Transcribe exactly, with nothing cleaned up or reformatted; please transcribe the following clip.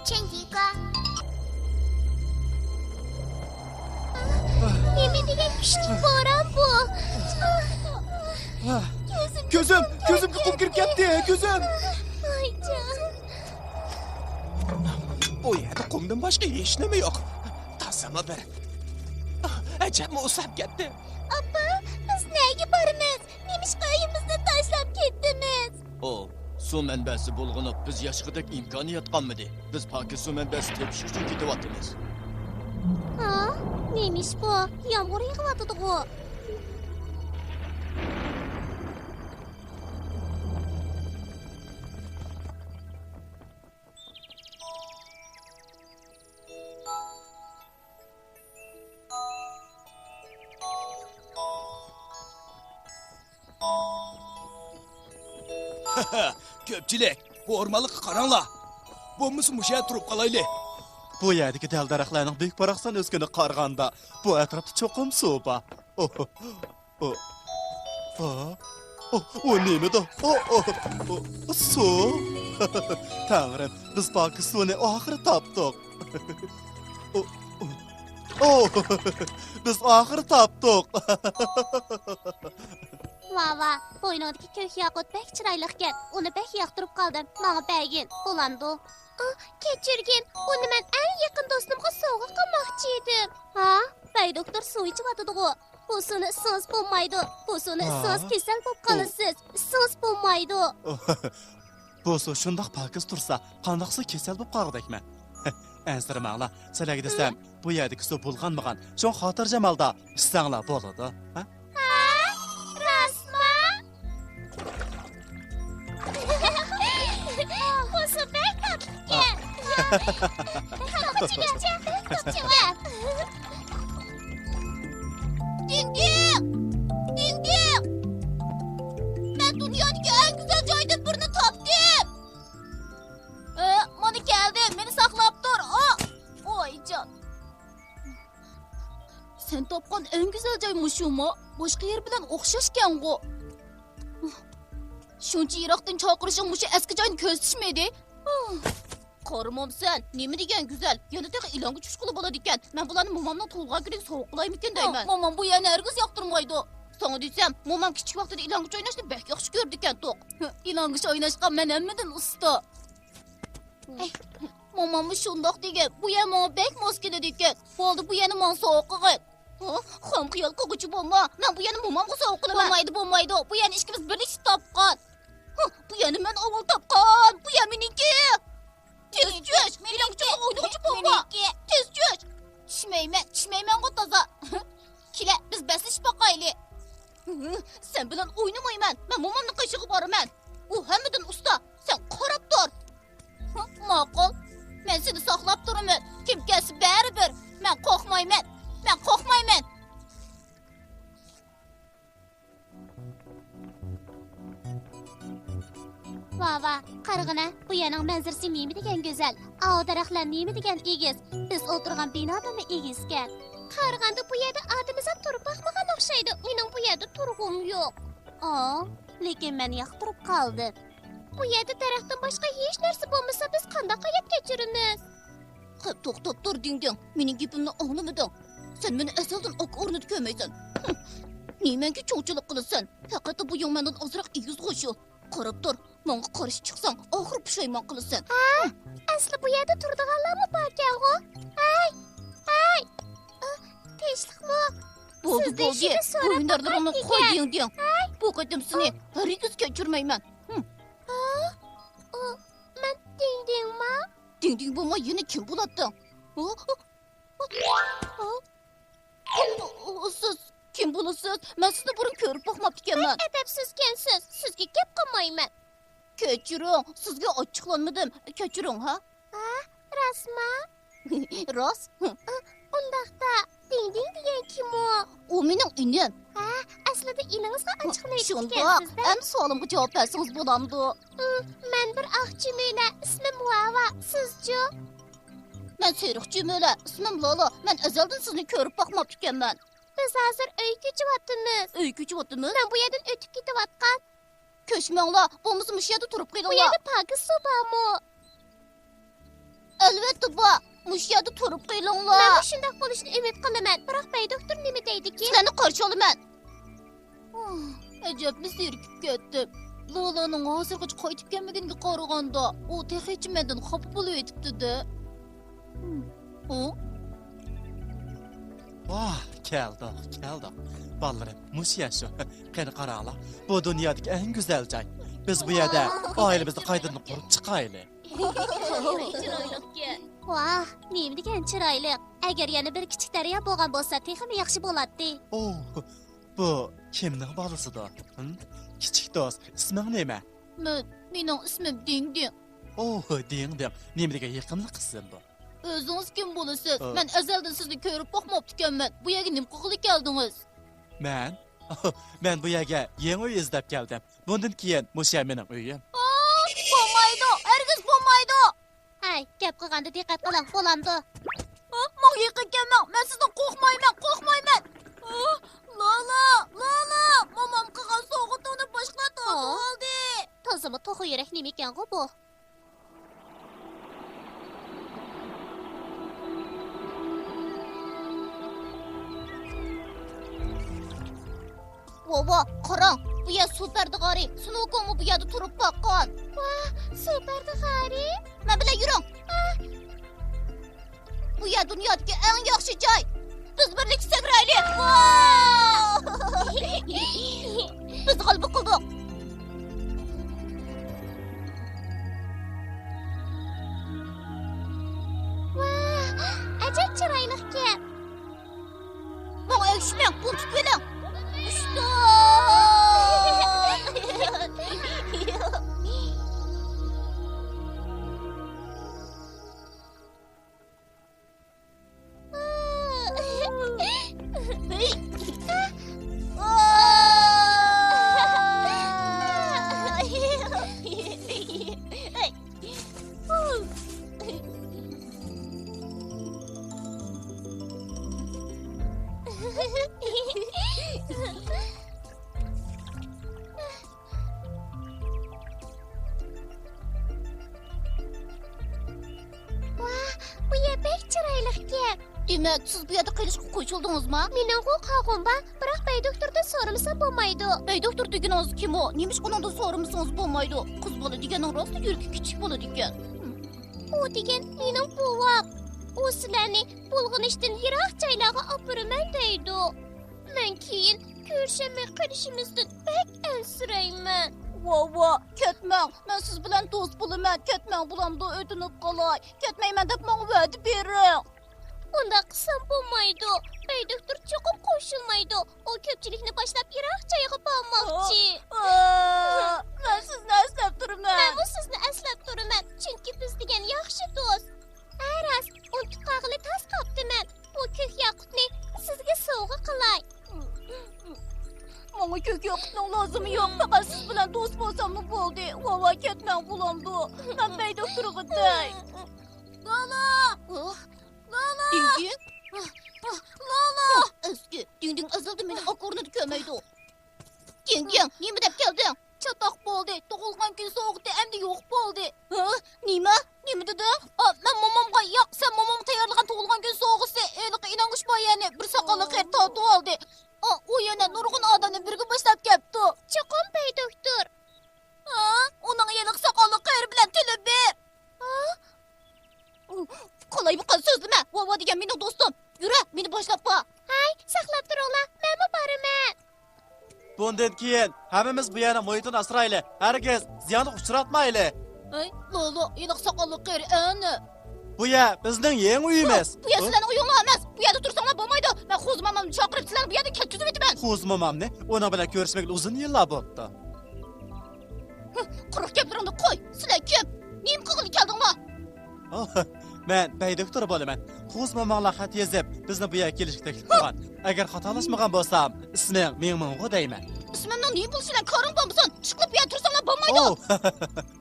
چېنجىكا. نېمە دېگەن كۈچلۈك بوران بۇ؟ كۆزۈم، كۆزۈمگە قۇم كىرىپ كەتتى، كۆزۈم. ۋايجان. ئۇ يەردە قۇمدىن باشقا ھېچ نېمە يوق. تازىمۇ بىر. ئەجەبمۇ ئۇسساپ كەتتى. ئاپا، بىز نەگە بارىمىز؟ نېمىشقا ئۆيىمىزنى تاشلاپ كەتتىمىز؟ ئۇ، سۇ مەنبەسى بۇلغىنىپ، بىز ياشىغۇدەك ئىمكانىيەت قالمىدى. بىز پاكىز سۇ مەنبەسى تېپىش ئۈچۈن كېتىۋاتىمىز. ھا؟ نېمە ئىش بۇ؟ يامغۇر يېغىۋاتىدىغۇ. كۆپچىلىك، بۇ ئورمانلىققا قاراڭلار. بولمىسا مۇشۇ يەردە تۇرۇپ قالايلى. بۇ يەردىكى دەل-دەرەخلەرنىڭ بۈك-باراقسان ئۆسكىنىگە قارىغاندا، بۇ ئەتراپتا چوقۇم سۇ بار. ئۇ، ئۇ، ئۇ، ئۇ نېمىدۇ؟ ئۇ، ئۇ، ئۇ، سۇ. تەڭرىم، بىز پاكىز سۇنى ئاخىرى تاپتۇق. ئۇ، ئۇ، ئۇ، بىز ئاخىرى تاپتۇق. ۋاۋا، بوينۇڭدىكى كۆك ياقۇت بەك چىرايلىقكەن. ئۇنى بەك ياقتۇرۇپ قالدىم. ماڭا بەرگىن، بولامدۇ؟ ئا، كەچۈرگىن، ئۇنى مەن ئەڭ يېقىن دوستۇمغا سوۋغا قىلماقچى ئىدىم. ھا؟ بەگ دوكتور سۇ ئىچىۋاتىدىغۇ. بۇ سۇنى ئىچسىڭىز بولمايدۇ. بۇ سۇنى ھا؟ ئىچسىڭىز كېسەل بولۇپ قالىسىز. ئىچسىڭىز بولمايدۇ. بۇ سۇ شۇنداق پاكىز تۇرسا، قانداق سۇ كېسەل بولۇپ قالغۇدەكمەن؟ ئەنسىرىمەڭلار، سىلەرگە دېسەم، بۇ يەردىكى سۇ بۇلغانمىغان، شۇڭا خاتىرجەم ھالدا ئىچسەڭلار بولىدۇ. ھە؟ ھە؟ راستما؟ بۇ سۇ بەك تاتلىقكەن. دىڭدىڭ! دىڭدىڭ! مەن دۇنيادىكى ئەڭ گۈزەل جايدىن بىرنى تاپتىم! ئە، مانا كەلدىم، مېنى ساقلاپ تۇر! ئا! ۋايجان! سەن تاپقان ئەڭ گۈزەل جاي مۇشۇمۇ؟ باشقا يەر بىلەن ئوخشاشكەنغۇ؟ شۇنچە يىراقتىن چاقىرىشىڭ مۇشۇ ئەسكى جاينى كۆرسىتىشمىدى؟ قارىمامسەن، نېمە دېگەن گۈزەل، يەنە تېخى ئىلانغا چۈشكىلى بولىدىكەن. مەن بۇلارنى مومامنىڭ تۇغۇلغان كۈنىگە سوۋغا قىلايمىكىن دەيمەن. مومام بۇ يەرنى ھەرگىز ياقتۇرمايدۇ. ساڭا دېسەم، مومام كىچىك ۋاقتىدا ئىلانغا ئويناشنى بەك ياخشى كۆرىدىكەن توق. ئىلانغا ئويناشقا مەن ھەممىدىن ئۇستا. موماممۇ شۇنداق دېگەن، بۇ يەر ماڭا بەك ماس كېلىدىكەن. بولدى، بۇ يەرنى ماڭا سوۋغا قىلغىن. ھە، خام خىيال قىلغۇچى بولما، مەن بۇ يەرنى مومامغا سوۋغا قىلىمەن. بولمايدۇ، بولمايدۇ، بۇ يەرنى ئىككىمىز بىرلىكتە تاپقان. ھە، بۇ يەرنى مەن ئاۋۋال تاپقان، بۇ يەر مېنىڭكى. تېز چۈش، مېنىڭكى، مېنىڭ ئوينىغۇچى بولما. مېنىڭكى. تېز چۈش. چۈشمەيمەن، چۈشمەيمەنغۇ تازا. كېلە، بىز بەسلىشىپ باقايلى. سەن بىلەن ئوينىمايمەن، مەن مومامنىڭ قېشىغا بارىمەن. ئۇ ھەممىدىن ئۇستا، سەن قاراپ تۇر. ماقۇل، مەن سېنى ساقلاپ تۇرىمەن. كىم كەلسە بەرىبىر، مەن قورقمايمەن، مەن قورقمايمەن. ۋاۋا، قارىغىنە، بۇ يەرنىڭ مەنزىرىسى نېمە دېگەن گۈزەل. ئاۋۇ دەرەخلەر نېمە دېگەن ئېگىز. بىز ئولتۇرغان بىنادىنمۇ ئېگىزكەن. قارىغاندا بۇ يەردە ئادىمزات تۇرۇپ باقمىغان ئوخشايدۇ. مېنىڭ بۇ يەردە تۇرغۇم يوق. ئا، لېكىن مەن ياقتۇرۇپ قالدىم. بۇ يەردە دەرەختىن باشقا ھېچ نەرسە بولمىسا، بىز قانداق ھايات كەچۈرىمىز؟ قېپ، توختاپ تۇر، دىڭدىڭ. مېنىڭ گېپىمنى ئاڭلىمىدىڭ. سەن مېنى ئەزەلدىن ئاكا ئورنىدا كۆرمەيسەن. ھىم. نېمەنگە چوڭچىلىق قىلىسەن؟ پەقەت بۇ يۇڭ مەندىن ئازراق ئېگىزغۇ شۇ. قاراپ تۇر، ماڭا قارشى چىقساڭ، ئاخىرى پۇشايمان قىلىسەن. ھە؟ ئەسلى بۇ يەردە تۇرىدىغانلارمۇ باركەنغۇ؟ ھەي! ھەي! ئا، تىنچلىقمۇ؟ بولدى، سىز بولدى. دېيىشىمنى بۇ سوراپ ھۈنەرلىرىڭنى باققان قوي، ئىكەن. دىڭدىڭ. ھەي! بۇ قېتىم سېنى ھەرگىز كەچۈرمەيمەن. ھىم. ھا؟ ئۇ، مەن دىڭدىڭما؟ دىڭدىڭ بولماي يەنە كىم بولاتتىڭ؟ ھا؟ ھا؟ ھا؟ كىم بولىسىز؟ كىم بولىسىز؟ مەن سىزنى بۇرۇن كۆرۈپ باقماپتىكەنمەن. بەك ئەدەپسىزكەنسىز. سىزگە گەپ قىلمايمەن. كەچۈرۈڭ، سىزگە ئاچچىقلانمىدىم. كەچۈرۈڭ، ھە؟ ھە، راستما؟ راست. ئۇ، ئۇنداقتا، دىڭدىڭ دېگەن كىم ئۇ؟ ئۇ مېنىڭ ئىنىم. ھە، ئەسلىدە ئىنىڭىزغا ئاچچىقلىنىپ شۇنداق. كەتكەنسىز-دە. ئەمدى سوئالىمغا جاۋاب بەرسىڭىز بولامدۇ؟ ئۇ، مەن بىر ئاق چۈمۈلە، ئىسمىم ۋاۋا، سىزچۇ؟ مەن سېرىق چۈمۈلە، ئىسمىم لالا. مەن ئەزەلدىن سىزنى كۆرۈپ باقماپتىكەنمەن. بىز ھازىر ئۆي كۆچۈۋاتىمىز. ئۆي كۆچۈۋاتىمىز؟ مەن بۇ يەردىن ئۆتۈپ كېتىۋاتقان. كۆچمەڭلار، بولمىسا مۇشۇ يەردە تۇرۇپ بۇ قېلىڭلار. يەردە پاكىز سۇ بارمۇ؟ ئەل- بوپتۇ بۇ. مۇشۇ يەردە تۇرۇپ قېلىڭلار. مەنمۇ شۇنداق بولۇشىنى ئۈمىد قىلىمەن. بىراق بەي دوكتور نېمە دەيدىكىن؟ سىلەرنى قارشى ئالىمەن. ئەجەبمۇ زېرىكىپ كەتتىم. لالانىڭ ھازىرغىچە قايتىپ كەلمىگىنىگە قارىغاندا، ئۇ تېخىچە مەندىن خاپا بولۇۋېتىپتۇ-دە. ھە؟ ۋاھ، كەلدۇق، كەلدۇق. بالىلىرىم، مۇشۇ يەر شۇ. قېنى قاراڭلار، بۇ دۇنيادىكى ئەڭ گۈزەل جاي. بىز بۇ يەردە ئائىلىمىزنى قايتىدىن قۇرۇپ چىقايلى. ۋاھ، نېمە دېگەن چىرايلىق. ئەگەر يەنە بىر كىچىك دەريا بولغان بولسا، تېخىمۇ ياخشى بولاتتى. ئوھ، بۇ كىمنىڭ بالىسىدۇ؟ ھىم؟ كىچىك دوست، ئىسمىڭ نېمە؟ مەن، مېنىڭ ئىسمىم دىڭدىڭ. ئوھ، دىڭدىڭ. نېمە دېگەن يېقىملىق ئىسىم بۇ. ئۆزىڭىز كىم بولىسىز؟ ئا. مەن ئەزەلدىن سىزنى كۆرۈپ باقماپتىكەنمەن. بۇ يەرگە نېمە قىلغىلى كەلدىڭىز؟ مەن؟ مەن بۇ يەرگە يېڭى ئۆي ئىزدەپ كەلدىم. بۇندىن كېيىن مۇشۇ يەر مېنىڭ ئۆيۈم. ئا، بولمايدۇ، ھەرگىز بولمايدۇ. ھەي، گەپ قىلغاندا دىققەت قىلىڭ، بولامدۇ؟ ئا، ماڭا يېقىن كەلمەڭ، مەن سىزدىن قورقمايمەن، قورقمايمەن. ئا، لالا، لالا، مومام قىلغان سوۋغىتىڭنى باشقىلار تارتىپ ئالدى. تازىمۇ توخۇ يۈرەك نېمىكەنغۇ بۇ؟ ۋاۋا، قاراڭ، بۇ يەر سۇ پەردىغارى. سۇنوكومۇ بۇ يەردە تۇرۇپ باققان. ۋاھ، سۇ پەردىغارى؟ مەن بىلەن يۈرۈڭ. بۇ يەر دۇنيادىكى ئەڭ ياخشى جاي. بىز بىرلىكتە سەكرەيلى. ۋاھ! بىز غەلىبە قىلدۇق. ۋاھ، ئەجەب چىرايلىقكەن. ماڭا ئەگىشمەڭ، بۇنى تۇتۇۋېلىڭ. ئۇشتۇ! ۋاھ، بۇ يەر بەك چىرايلىقكەن. دېمەك، سىز بۇ يەردە قېلىشقا قوشۇلدىڭىزمۇ؟ مېنىڭغۇ قاغۇم بار، بىراق بەي دوكتوردىن سورىمىسام بولمايدۇ. بەي دوكتور دېگىنىڭىز كىمۇ؟ نېمىشقا ئۇنىڭدىن سورىمىسىڭىز بولمايدۇ؟ قىز بالا دېگەننىڭ راستلا يۈرىكى كىچىك بولىدىكەن. ئۇ دېگەن مېنىڭ بوۋام. ئۇ سىلەرنى بۇلغىنىشتىن يىراق جايلارغا ئاپىرىمەن دەيدۇ. مەن كېيىن كۆرۈشەلمەي قېلىشىمىزدىن بەك ئەنسىرەيمەن. ۋاۋا، كەتمەڭ. مەن سىز بىلەن دوست بولىمەن. كەتمەڭ، بولامدۇ، ئۆتۈنۈپ قالاي. كەتمەيمەن دەپ ماڭا ۋەدە بېرىڭ. ئۇنداق قىلسام بولمايدۇ. بەي دوكتور چوقۇم قوشۇلمايدۇ. ئۇ كۆپچىلىكنى باشلاپ يىراق جايغا بارماقچى. ئا، مەن سىزنى ئەسلەپ تۇرىمەن. مەنمۇ سىزنى ئەسلەپ تۇرىمەن. چۈنكى بىز دېگەن ياخشى دوست. ھە راست، ئۇنتۇپ قالغىلى تاس قاپتىمەن. بۇ كۆك ياقۇتنى سىزگە سوۋغا قىلاي. ماڭا كۆك ياقۇتنىڭ لازىمى يوق، پەقەت سىز بىلەن دوست بولساملا بولدى. ۋاۋا، كەتمەڭ، بولامدۇ؟ مەن بەي دوكتورغا دەي. لالا! لالا! دىڭدىڭ؟ لالا! ئەسكى، دىڭدىڭ ئەزەلدىن مېنى ئاق ئورنىدا كۆرمەيدۇ. دىڭدىڭ، نېمە دەپ كەلدىڭ؟ چاتاق بولدى. تۇغۇلغان كۈن سوۋغىتى ئەمدى يوق بولدى. ھە؟ نېمە؟ نېمە دېدىڭ؟ ئا، مەن مومامغا، ياق، سەن مومامغا تەييارلىغان تۇغۇلغان كۈن سوۋغىسى، ھېلىقى ئىنەڭگۈچ بايانى بىر ساقاللىق قېرى تارتىپ ئالدى. ئا، ئۇ يەنە نۇرغۇن ئادەمنى بىرگە باشلاپ كەپتۇ. چوقۇم بەي دوكتور. ھا؟ ئۇنىڭ ھېلىقى ساقاللىق قېرى بىلەن تىلى بىر. ھا؟ قالايمىقان سۆزلىمە، ۋاۋا دېگەن مېنىڭ دوستۇم. يۈرە، مېنى باشلاپ بار. ھەي، ساقلاپ تۇرۇڭلار، مەنمۇ بارىمەن. بۇندىن كېيىن ھەممىمىز بۇ يەرنىڭ مۇھىتىنى ئاسرايلى. ھەرگىز زىيانغا ئۇچراتمايلى. ھەي، لالا، ھېلىقى ساقاللىق قېرى ئەنە. بۇ يەر بىزنىڭ يېڭى ئۆيىمىز. بۇ يەر سىلەرنىڭ ئۆيۈڭلار ئەمەس. بۇ يەردە تۇرساڭلار بولمايدۇ. مەن خوزا مامامنى چاقىرىپ سىلەرنى بۇ يەردىن كەتكۈزۈۋېتىمەن. خوزا مامامنى؟ ئۇنىڭ بىلەن كۆرۈشمىگىلى ئۇزۇن يىللار بوپتۇ. قۇرۇق گەپلىرىڭنى قوي. سىلەر كىم؟ نېمە قىلغىلى كەلدىڭلار؟ ئوھ، مەن بەي دوكتور بولىمەن. خوزا ماماڭلار خەت يېزىپ، بىزنى بۇ يەرگە كېلىشكە تەكلىپ قىلغان. ئەگەر خاتالاشمىغان بولسام، ئىسمىڭ مىڭمىڭغۇ دەيمەن. ئىسمىمنىڭ نېمە بولۇشى بىلەن كارىڭ بولمىسۇن. ئىشقىلىپ بۇ يەردە تۇرساڭلار بولمايدۇ. ئوھ.